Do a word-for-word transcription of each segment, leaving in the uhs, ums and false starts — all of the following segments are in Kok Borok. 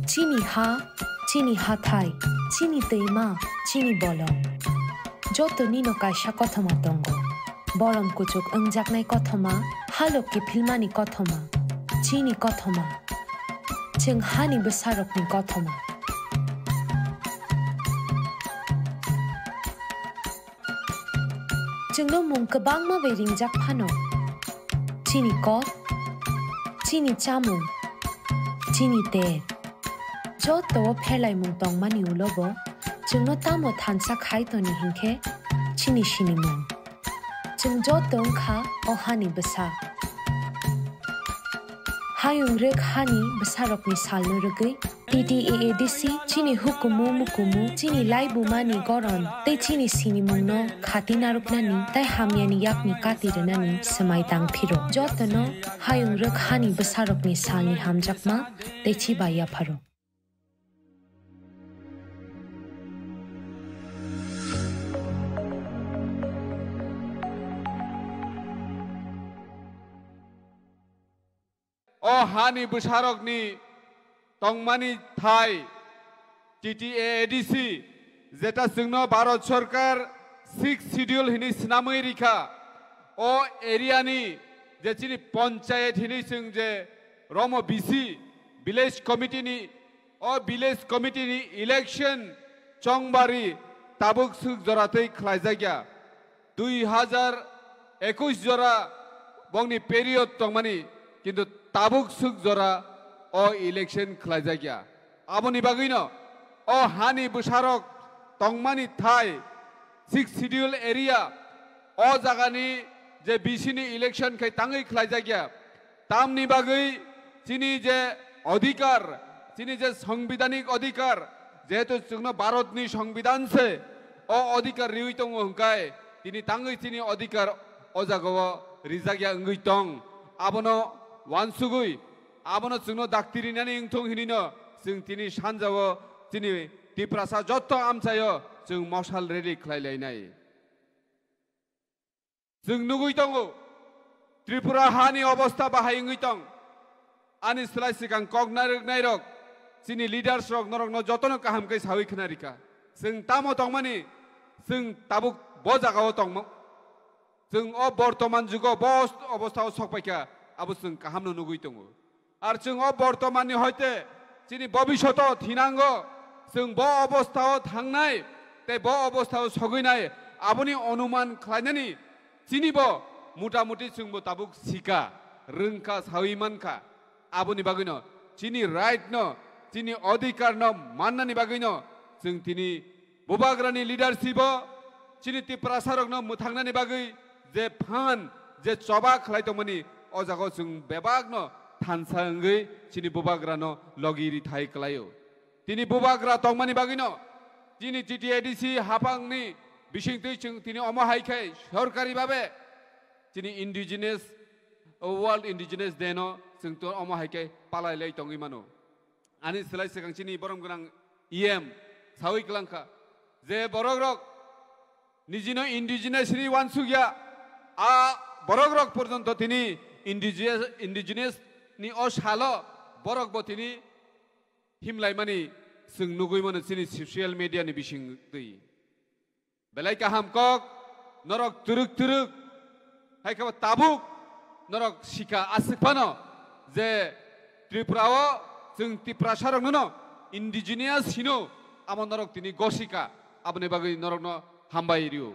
Chini ha, chini hathai, chini twima, chini bolong. Joto nino kaisa kothoma tongo. Borom kuchuk wngjaknai kothoma, halok kiphilmani kothoma. Chini kothoma. Chwng hani bwsarokni kothoma. Chwngno mung kwbangma bai ringjak phano. Chini kok, chini chamung, chini ter. Joto o pherlaimung tongmani ulo bo chwngno tamo thansa khai toni hinkhe chini sinimung. Chwng joto wngkha o hani bwsa. Hayung rwk hani bwsarokni salno rwgwi T T A A D C chini hukumu mukumu, chini laibumani goron tei chini sinimungno khati narwknani tei hamyani yakni kati rwnani swmai tang phiro. Jotono hayung rwk hani bwsarokni salni hamjakma tei chiba yapharo. O hani bwsarokni tongmani thai T T A A D C, jeta chwngno Bharat Sorkar Sixth Schedule hinwi swnamwi rikha. O area ni je chini panchayat hinwi chwng je romo B C, village committee ni, o village committee ni election chongbari tabuk swk jora twi khlaijakya. Dui hajar ekush jora bongni period tongmani, kintu tabuk swk jora o election khlaijakya. Aboni bagwino o hani bwsarok tongmani thai Sixth Schedule area, o jagani je B C ni election khai tangwi khlaijakya. Tamni bagwi chini je odhikar, chini je sangbidhanik odhikar, jehetu chwngno Bharatni sangbidhan se o odhikar riwi tongo hwnkhe, tini tangwi chini odhikar o jagao rijakya wngwi tong. Abono wansugwi, abono chwngno dakti rinani wngthong hinwino chwng tini sanjao chini Tiprasa jotto amchaio chwng mosal rally khlai lainai. Chwng nugwi tongo, Tripura hani obostha bahai wngwi tong. Ani slai swkang kok narwknairok, chini leaders rok norokno jotono kaham khe sawi khna rikha. Chwng tamo tongmani, chwng tabuk bo jagao tongmo. Chwng o bortoman jugo bo obosthao sokpaikha, abo chwng kahamno nugwi tongo. Ar chwng o bortomanni hoite chini bobishoto thinango, chwng bo obosthao thangnai tei bo obosthao sogwinai, aboni onuman khlainani chini bo mutamuti chwngbo tabuk sika, rwngkha, sawi mankha. Aboni bagwino chini right no, chini odhikar no mannani bagwino chwng tini Bubagrani leadership o chini Tiprasarokno mwthangnani bagwi je phan, je choba khlai tongmani, o jagao chwng bebakno thansa wngwi chini Bubagrano logi rithai klaio. Tini Bubagra tongmani bagwino chini T T A D C haphangni bisingtwi chwng tini omo hai khe sorkari babe chini indigenous, World Indigenous Day no chwng to omo hai khe palai lai tongwi mano. Ani slai swkang chini borom gwnang E M sawi kwlangkha je borok rok nijino indigenous ri wansukya, a borok rok porjonto tini indigenous, indigenous ni o salo borok bo tini himlaimani chwng nugwi mano chini social media ni bisingtwi. Belai kaham kok, norok twrwk twrwk, hai khe bo tabuk norok sika aswk phano je Tripura o chwng Tiprasa rokno no indigenous hino, amo norok tini gosika, aboni bagwi norokno hambai rio.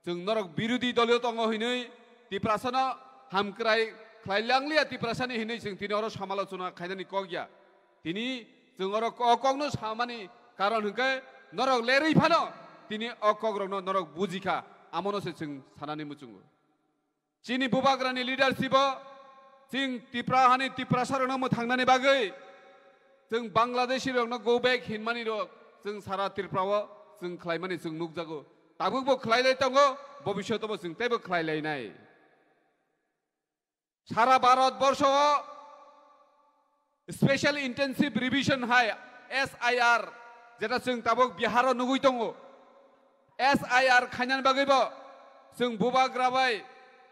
Chwng norok birodhi doliyo tongo hinwi, Tiprasano hamkrai khlai langliya Tiprasani hinwi chwng tini oro samalochona khainani kok ya. Tini chwng oro o kokno samani karon hwnkhe norok lerwi phano tini o kokrokno norok bujikha, amono se chwng sanani muchungo. Chini Bubagrani leadership o chwng Tipra hani Tiprasarokno mwthangnani bagwi chwng Bangladeshi rokno go back hinmani rok chwng sara Tripura o chwng khlaimani chwng nukjago. Tabukbo khlailai tongo, bobishotobo chwng teibo khlailainai. Sara Bharat borsho o Special Intensive Revision hai S I R, jeta chwng tabuk Bihar o nugwi tongo. S I R khainani bagwi bo chwng Bubagra bai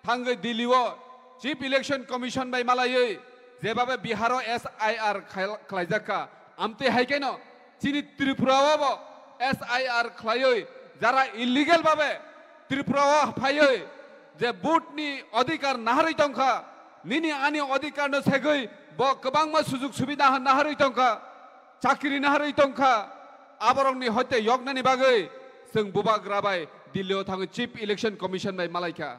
thangwi Delhi o Chief Election Commission bai malaiwi Jebabe Biharo S I R khai-, khlaijak kha, amtwi hai kheno chini Tripura o bo S I R khlaiwi jara illegal babe Tripura o phaiwi je vote ni adhikar naharwi tongkha, nini ani adhikar no segwi bo kwbangma sujug subida naharwi tongkha, chakri naharwi tongkha, aborokni hoite yoknani bagwi chwng bubagra bai Delhi o thangwi Chief Election Commission bai malaikha.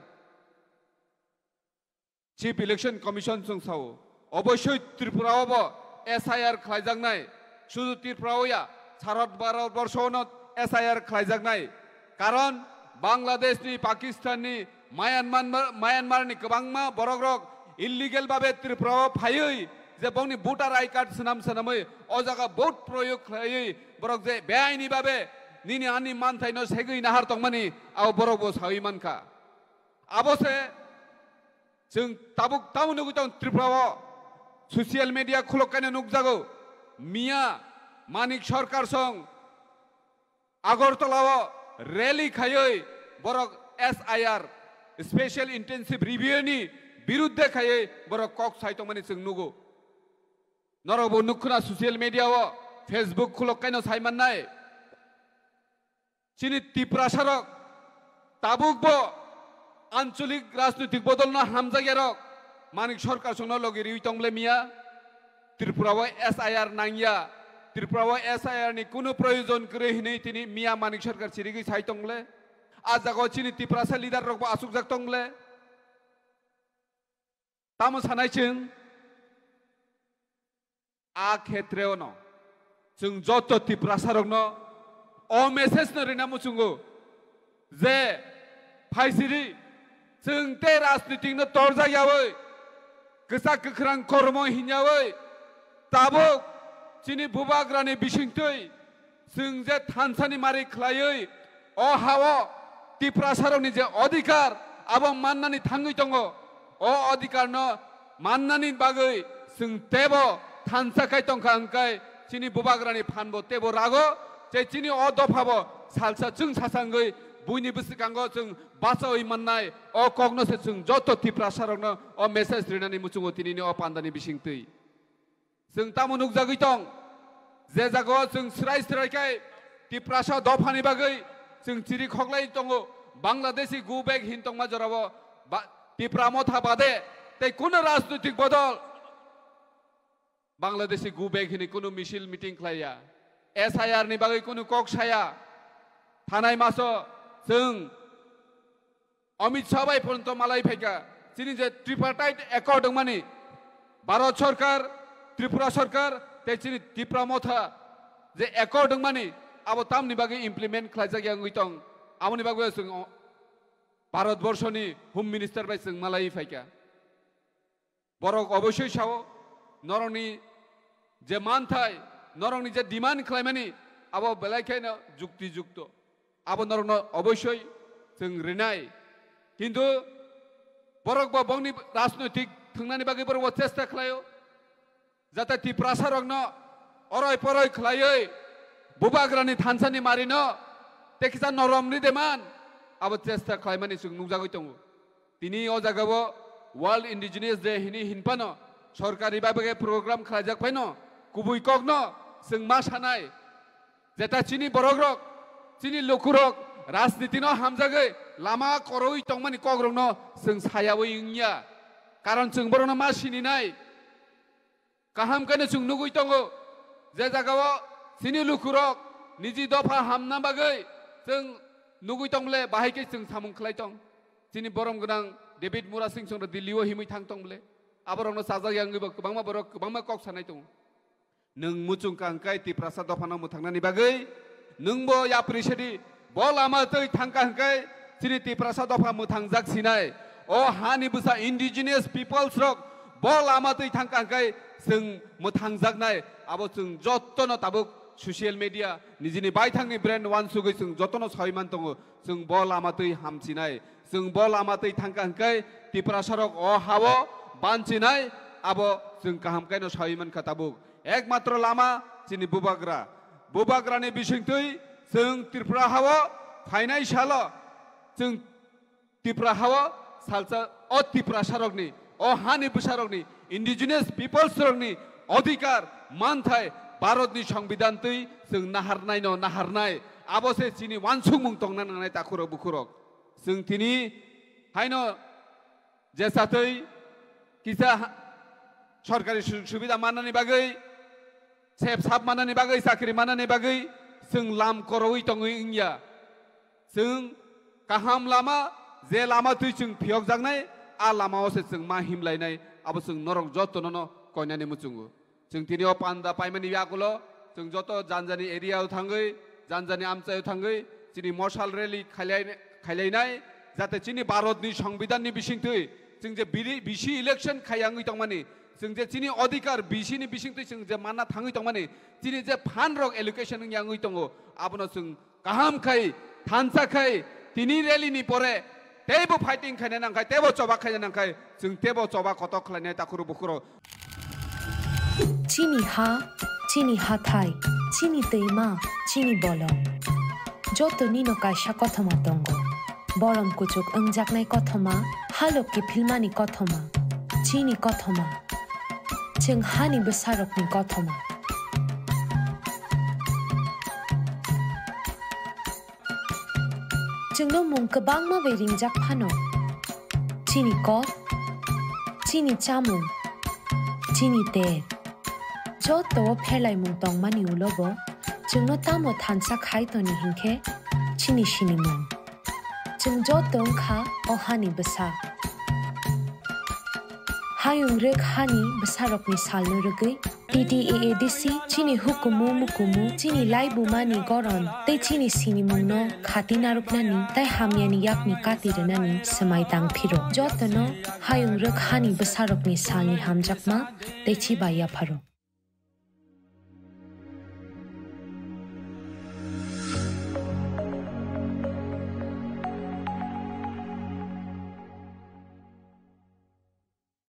Chief Election Commission chwng sao, oboisoi Tripura o bo S I R khlaijaknai, sudu Tripura o ya, sarot Bharat borsho no S I R khlaijaknai. Karon Bangladesh ni, Pakistan ni, Myanmar, Myanmar ni kwbangma borok rok illegal babe Tripura o phaiwi je bongni voter I card swnam swnamwi o jaga vote proyog khlaiwi borok je beaini babe nini ani manthai no segwi nahar tongmani abo borok bo sawi mankha. Abo se chwng tabuk tamo nugwi tong Tripura o social media khulok kaino nukjago. Miya Manik Sarkar song Agartala o rally khaiwi borok S I R, Special Intensive Review ni birudde khaiwi borok kok sai tongmani chwng nugo. Norok bo nukkhuna social media o, Facebook khulok kaino sai mannai. Chini Tiprasa rok tabuk bo ancholik rajnoitik bodol no hamjakya rok Manik Sarkar song no logi riwi tong le miya. Tripura o S I R nangya, Tripura o S I R ni kunu proyojon kwrwi hinwi tini miya Manik Sarkar chirigwi sai tong le. A jaga o chini Tiprasa leader rok bo achukjak tong le. Tamo sanai chwng a khetre o no chwng joto Tiprasa rok no o message no rina muchungo je phaisiri chwng tei rajnitik no torjak yawi kwchak kwkhrang kormo hinyawi tabuk chini bubagrani bisingtwi chwng je thansani mari khlaiwi o ha-o Tiprasarokni je odhikar abo mannani thangwi tongo, o odhikarno mannani bagwi chwng teibo thansa khai tongkha hwnkhe chini bubagrani phanbo teibo rago, tei chini o dophabo salsa chwng sasangwi buini bwswkango chwng bachaui mannai o kokno se chwng joto Tiprasarokno o message rinani muchungo tinini o pandani bisingtwi. Chwng tamo nukjagwi tong, je jagao chwng swrai swrai khe Tiprasa dophani bagwi chwng chiri khoklai tongo, Bangladeshi go back hin tongma jorao ba-, Tipra motha bade tei kuno rajnoitik bodol Bangladeshi go back hini kuno misil meeting khlaiya, S I R ni bagwi kuno kok saya. Thanai maso chwng Amit Shah bai phone to malai phaikha, chini je tripartite accord wngmani, Bharat Sarkar, Tripura Sarkar, tei chini Tipra Motha je accord wngmani, abo tamni bagwi implement khlaijak ya wngwi tong, aboni bagwi chwng o-, Bharat Borshoni Home Minister bai chwng malai phaikha. Borok oboisoi sao, norokni je manthai, norokni je demand khlaimani, abo belai kheno jukti jukto. Abo norokno oboisoi chwng rinai. Kintu borok bo bongni rajnoitik thwngnani bagwi borok bo chesta khlaio. Jate Tiprasa rokno oroi poroi khlaiwi bubagrani thansani marino tei kisa norom ri de man, abo chesta khlaimani chwng nukjagwi tongo. Tini o jagao World Indigenous Day hini hinphano sorkari bhabe program khlaijak phaino kubui kokno chwng ma sanai, jeta chini borokrok, chini lukurok rajnitino hamjagwi lama koroi tongmani kokrokno chwng sayawi wngya, karon chwng borokno ma sininai. Kaham khe no chwng nugwi tongo, je jagao chini lukurok niji dopha hamna bagwi chwng nugwi tong bole, bahai khe chwng samung khlai tong. Chini borom gwnang David Murasing chwng Delhi o himwi thang tong bole, aborokno chajak ya wngwi bo kwbangma borok kwbangma kok sanai tongo. Nwng muchung ka hwnkhe Tiprasa dophano mwthangnani bagwi nwngbo yapri sedi. Bo lama twi thangkha hwnkhe chini Tiprasa dopha mwthangjak sinai. O hani bwsa indigenous peoples rok bo lama twi thangkha hwnkhe chwng mwthangjaknai. Abo chwng jotono tabuk social media nijini baithangni brand wansugwi chwng jotono sawi man tongo. Chwng bo lama twi hamchinai, chwng bo lama twi thangkha hwnkhe Tiprasa rok o hao banchinai, abo chwng kaham khe no sawi mankha tabuk. Ekmatro lama chini bubagra. Bubagrani bisingtwi chwng Tripura hao phainai salo chwng Tripura hao salsa o Tiprasarokni, o hani bwsarokni Indigenous peoples rokni odhikar manthai Bharatni Songbidan twi chwng naharnaino naharnai, abo se chini uansukmung tongna nangnai takhurok bukhurok. Chwng tini haino jesa twi kisa ha-, sorkari su-, subida mannani bagwi, sep sap mannani bagwi, chakri mannani bagwi chwng lam korowi tongwi wngya. Chwng kaham lama, je lama twi chwng phiyokjaknai, a lamao se chwng ma himlainai, abo chwng norok jotono no koinani muchungo. Chwng tini o panda paimani yagulo, chwng joto janjani area o thangwi, janjani amchai o thangwi, chini mosal rally khailai-, khailainai, jate chini Bharatni Songbidanni bisingtwi, chwng je biri-, bisi election khayangwi tongmani, chwng je chini odhikar bisini bisingtwi chwng je manna thangwi tongmani, chini je fund rok allocation wngya wngwi tongo, abono chwng kaham khai, thansa khai, tini rally ni pore teibo fighting khaina nangkhai, teibo choba khaina nangkhai, chwng teibo choba kotok khlainai takhuru bukhuru. Chini ha, chini hathai, chini twima, chini bolong. Joto nino kaisa kothoma tongo. Borom kuchuk wngjaknai kothoma, halok kiphilmani kothoma. Chini kothoma. Chwng hani bwsarokni kothoma. Chwngno mung kwbangma bai ringjak phano. Chini kok, chini chamung, chini ter. Joto o pherlaimung tongmani ulo bo chwngno tamo thansa khai toni hinkhe chini sinimung. Chwng joto wngkha o hani bwsa. Hayung rwk hani bwsarokni salno rwgwi T T A A D C chini hukumu mukumu chini laibumani goron tei chini sinimungno khati narwknani tei hamyani yakni kati rwnani swmai tang phiro. Jotono hayung rwk hani bwsarokni salni hamjakma tei chiba yapharo.